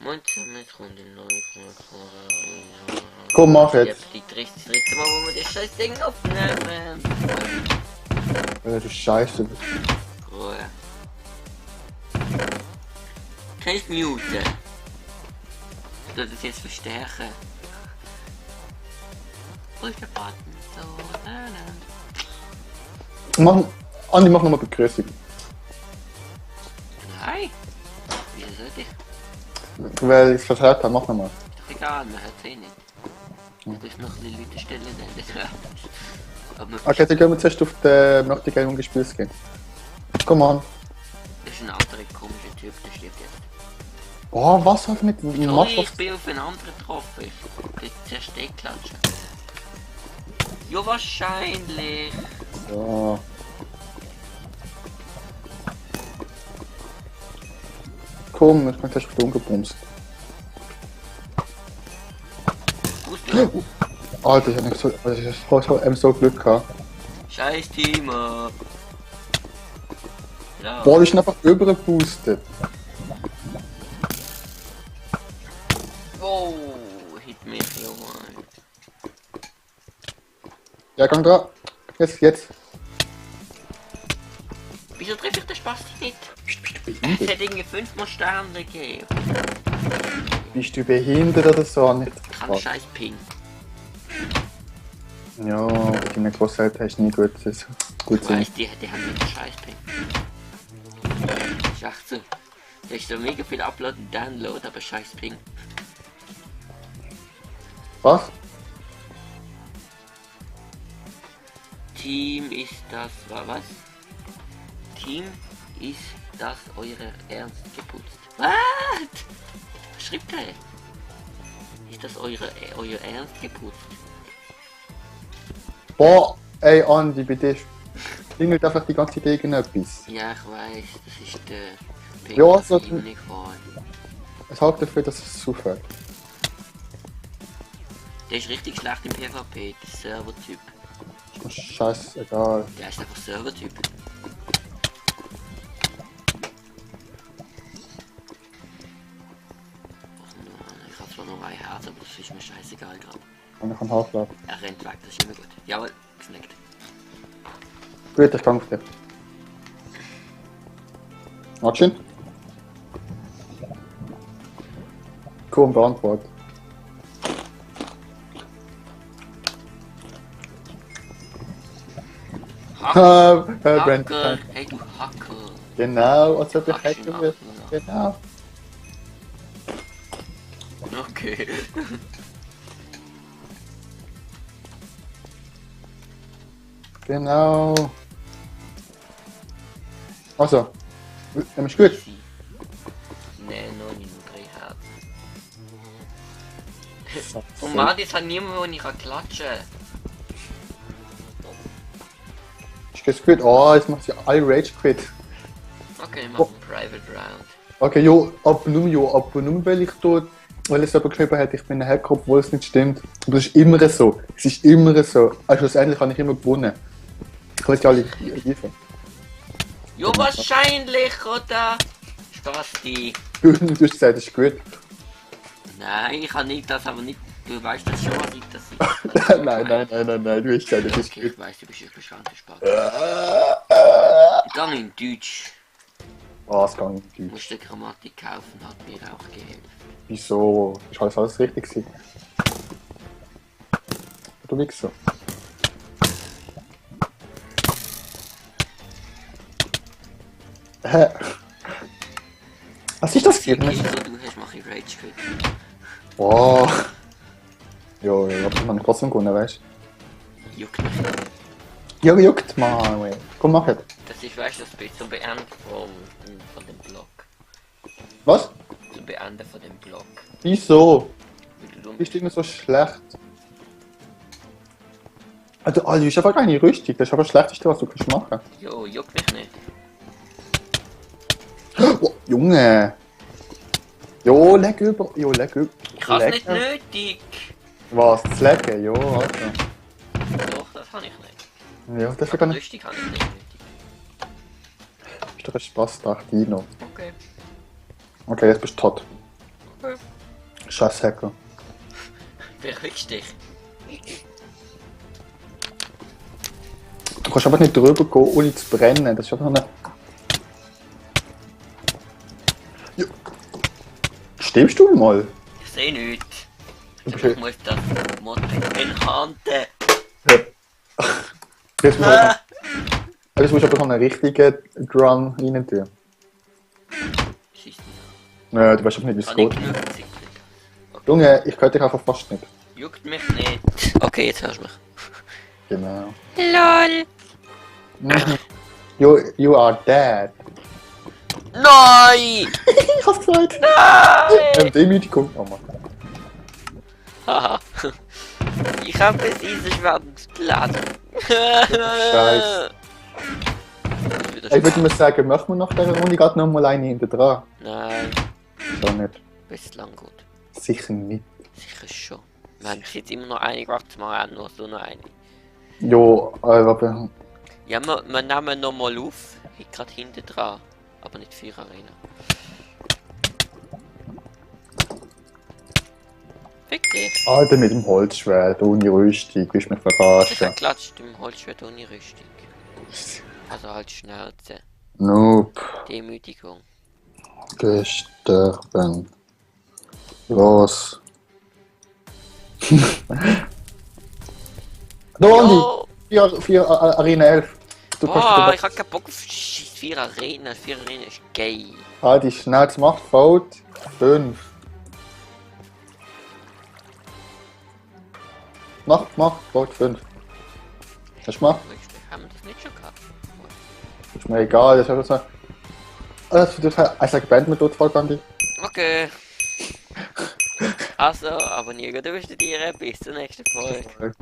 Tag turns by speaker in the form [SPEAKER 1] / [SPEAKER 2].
[SPEAKER 1] Moin zusammen, jetzt kommt die neue Folge.
[SPEAKER 2] Komm, mach jetzt.
[SPEAKER 1] Das dritte Mal, wo wir das scheiß Ding aufnehmen.
[SPEAKER 2] Du Scheiße.
[SPEAKER 1] Ruhe. Kannst du muten? Ich soll das jetzt verstärken. Wo ist der Button? So,
[SPEAKER 2] Andi, mach nochmal Begrüßung.
[SPEAKER 1] Nein. Wieso sollte ich?
[SPEAKER 2] Weil ich es verteilt habe, mach nochmal.
[SPEAKER 1] Ist doch egal, man hört es eh nicht. Ich muss noch ein bisschen Leute stellen, dann. Aber
[SPEAKER 2] Okay, dann gehen wir zuerst auf den Möchte gerne ungespielt gehen. Komm an.
[SPEAKER 1] das ist ein anderer komischer Typ, der stirbt jetzt.
[SPEAKER 2] Boah, was hat mit
[SPEAKER 1] Sorry,
[SPEAKER 2] Mach
[SPEAKER 1] ich bin auf einen anderen getroffen. Jetzt zuerst den klatschen. Ja, wahrscheinlich.
[SPEAKER 2] Ja. Komm, ich bin zuerst auf den umgebumst.
[SPEAKER 1] Gut,
[SPEAKER 2] Alter, ich hab nicht so, also ich hab so Glück gehabt.
[SPEAKER 1] scheiß Team. Ja.
[SPEAKER 2] Boah, ich bin einfach übergeboostet.
[SPEAKER 1] Oh, hit mich, Junge.
[SPEAKER 2] Ja, gang dran. Jetzt.
[SPEAKER 1] Wieso treffe ich den Spaß nicht?
[SPEAKER 2] Bist du
[SPEAKER 1] Es
[SPEAKER 2] behindert?
[SPEAKER 1] hat irgendwie 5 Sterne gegeben.
[SPEAKER 2] Bist du behindert oder so? Nicht
[SPEAKER 1] Kein scheiß Ping.
[SPEAKER 2] Ja, deine Großeltern hast nie gut
[SPEAKER 1] Ich
[SPEAKER 2] sein.
[SPEAKER 1] weiss, die haben nicht einen scheiß Ping. Ist echt so. Da ist so mega viel Upload und Download, aber scheiß Ping.
[SPEAKER 2] Was?
[SPEAKER 1] Team ist das, was? Team ist das eure Ernst geputzt. Was? Was schreibt er? Ist das euer Ernst geputzt?
[SPEAKER 2] Boah, ey Andi, bei dir klingelt einfach die ganze Zeit irgendetwas.
[SPEAKER 1] Ja, ich weiß, das ist der Ping.
[SPEAKER 2] Ja,
[SPEAKER 1] das
[SPEAKER 2] so-
[SPEAKER 1] ihm nicht gefallen.
[SPEAKER 2] Es sorgt dafür, dass es zufällt.
[SPEAKER 1] Der ist richtig schlecht im PvP, der Server-Typ.
[SPEAKER 2] Ist mir scheißegal.
[SPEAKER 1] Der ist einfach Server-Typ. Ach Mann, ich hab zwar nur ein Herz, aber das ist mir scheißegal gerade.
[SPEAKER 2] Und ich kann Halfladen.
[SPEAKER 1] Er rennt weg, das ist immer gut. Jawohl, gesnackt.
[SPEAKER 2] Gut, ich kann auf dich. Action. Komm, beantwort. Brent.
[SPEAKER 1] Hacker, hey du Hacker.
[SPEAKER 2] Genau, als ob ich
[SPEAKER 1] Action
[SPEAKER 2] hacken will.
[SPEAKER 1] machen,
[SPEAKER 2] Genau.
[SPEAKER 1] Okay.
[SPEAKER 2] Genau. Also, ist gut.
[SPEAKER 1] Nee, noch nicht nur 3 Herzen. Und Mann, das hat niemand, wo ich klatschen kann.
[SPEAKER 2] Ist gut. Oh, jetzt macht sie alle Rage Quit.
[SPEAKER 1] Okay, ich mach einen Private Round.
[SPEAKER 2] Okay, jo, ab nun, weil ich dort, weil es aber geschrieben hat, ich bin ein Hacker, obwohl es nicht stimmt. Aber das ist immer so. Es ist immer so. Also schlussendlich habe ich immer gewonnen. Ich weiß ja alle liefern.
[SPEAKER 1] Jo, wahrscheinlich, oder? Spasti.
[SPEAKER 2] Du hast gesagt, das ist gut.
[SPEAKER 1] Nein, ich kann nicht das, aber nicht. Du weißt das schon, was ich das ist.
[SPEAKER 2] Nein, du hast gesagt, das ist
[SPEAKER 1] Okay,
[SPEAKER 2] gut.
[SPEAKER 1] ich weiß, du bist wirklich schade, Spasti. Ich kann in Deutsch.
[SPEAKER 2] Was kann ich
[SPEAKER 1] Du
[SPEAKER 2] nicht?
[SPEAKER 1] musst die Grammatik kaufen, hat mir auch geholfen.
[SPEAKER 2] Wieso? Ist alles richtig gewesen? Du Wichser. Hä? Was ist das
[SPEAKER 1] Die
[SPEAKER 2] hier?
[SPEAKER 1] Kills, die du hast, mache ich Rage Quit.
[SPEAKER 2] Boah. Jo, aber ich habe trotzdem gewonnen, weißt
[SPEAKER 1] Juckt mich nicht.
[SPEAKER 2] du? Ja, juckt mal, ey. Komm, mach jetzt.
[SPEAKER 1] Das ist, weißt du, das bis zum Beenden von dem Block.
[SPEAKER 2] Was?
[SPEAKER 1] Zum Beenden von dem Block.
[SPEAKER 2] Wieso?
[SPEAKER 1] Weil du dumm
[SPEAKER 2] Bist du immer so schlecht? Also, du bist einfach gar nicht rüstig. Das ist aber das Schlechteste, was du kannst machen.
[SPEAKER 1] Jo, juckt mich nicht.
[SPEAKER 2] Oh, Junge! Jo, leg über. Jo, leg über.
[SPEAKER 1] Ich hab's
[SPEAKER 2] Leg-
[SPEAKER 1] nicht nötig.
[SPEAKER 2] Was? Das Lecken? Jo, Alter.
[SPEAKER 1] Doch, das habe ich nicht.
[SPEAKER 2] Ja, dafür
[SPEAKER 1] Aber
[SPEAKER 2] kann ich.
[SPEAKER 1] lustig habe ich nicht nötig.
[SPEAKER 2] Ist doch ein Spaß, dachte Dino.
[SPEAKER 1] Okay.
[SPEAKER 2] Okay, jetzt bist du tot. Scheiß Hacker.
[SPEAKER 1] Wer fickst dich?
[SPEAKER 2] Du kannst aber nicht drüber gehen, ohne zu brennen. Das ist einfach eine... Ja. Stimmst du mal?
[SPEAKER 1] Ich seh nichts.
[SPEAKER 2] Okay.
[SPEAKER 1] Ich muss das Mod enhanten.
[SPEAKER 2] Jetzt musst du aber noch einen richtigen Drum rein tun.
[SPEAKER 1] Scheiss nicht.
[SPEAKER 2] Nö, du weißt einfach nicht, wie es
[SPEAKER 1] Kann ich
[SPEAKER 2] geht.
[SPEAKER 1] genug Zeit?
[SPEAKER 2] Junge, ich könnte dich einfach fast nicht.
[SPEAKER 1] Juckt mich nicht. Okay, jetzt hörst du mich.
[SPEAKER 2] Genau.
[SPEAKER 1] LOL!
[SPEAKER 2] Mhm. You are dead.
[SPEAKER 1] Nein!
[SPEAKER 2] Ich hab's gesagt.
[SPEAKER 1] Nein!
[SPEAKER 2] Demütigung. Oh Mann.
[SPEAKER 1] Haha. Ich habe es dieses Schwarzblatt.
[SPEAKER 2] Scheiße. Ich würde mal sagen, machen wir nach dieser Runde gerade noch mal eine hinter dran.
[SPEAKER 1] Nein,
[SPEAKER 2] So nicht.
[SPEAKER 1] bislang gut.
[SPEAKER 2] Sicher nicht.
[SPEAKER 1] Sicher schon. Wir haben jetzt immer noch eine gemacht, wir haben nur so noch eine.
[SPEAKER 2] Jo, aber...
[SPEAKER 1] Ja, wir nehmen nochmal auf. Ich gerade hinten dran. Aber nicht 4 Arena. Fick dich!
[SPEAKER 2] Alter, mit dem Holzschwert, ohne Rüstung, willst du mich
[SPEAKER 1] Ich
[SPEAKER 2] verarschen?
[SPEAKER 1] hab klatscht im Holzschwert ohne Rüstung. Also halt Schnauze.
[SPEAKER 2] Nope.
[SPEAKER 1] Demütigung.
[SPEAKER 2] Gestorben. Los. Da, Andi! 4 Arena 11. Du
[SPEAKER 1] Boah, ich
[SPEAKER 2] kannst
[SPEAKER 1] hab keinen Bock auf 4 Arena. 4 Arena ist geil.
[SPEAKER 2] Adi, schnell, macht Fault. 5. Mach, Fault 5. Hast du gemacht?
[SPEAKER 1] Haben wir das nicht schon gehabt?
[SPEAKER 2] Ist mir egal, das ist einfach so... Ich sag Band mit dort voll, Andi.
[SPEAKER 1] Okay. Also, abonnieren, du bist dir. Bis zur nächsten Folge.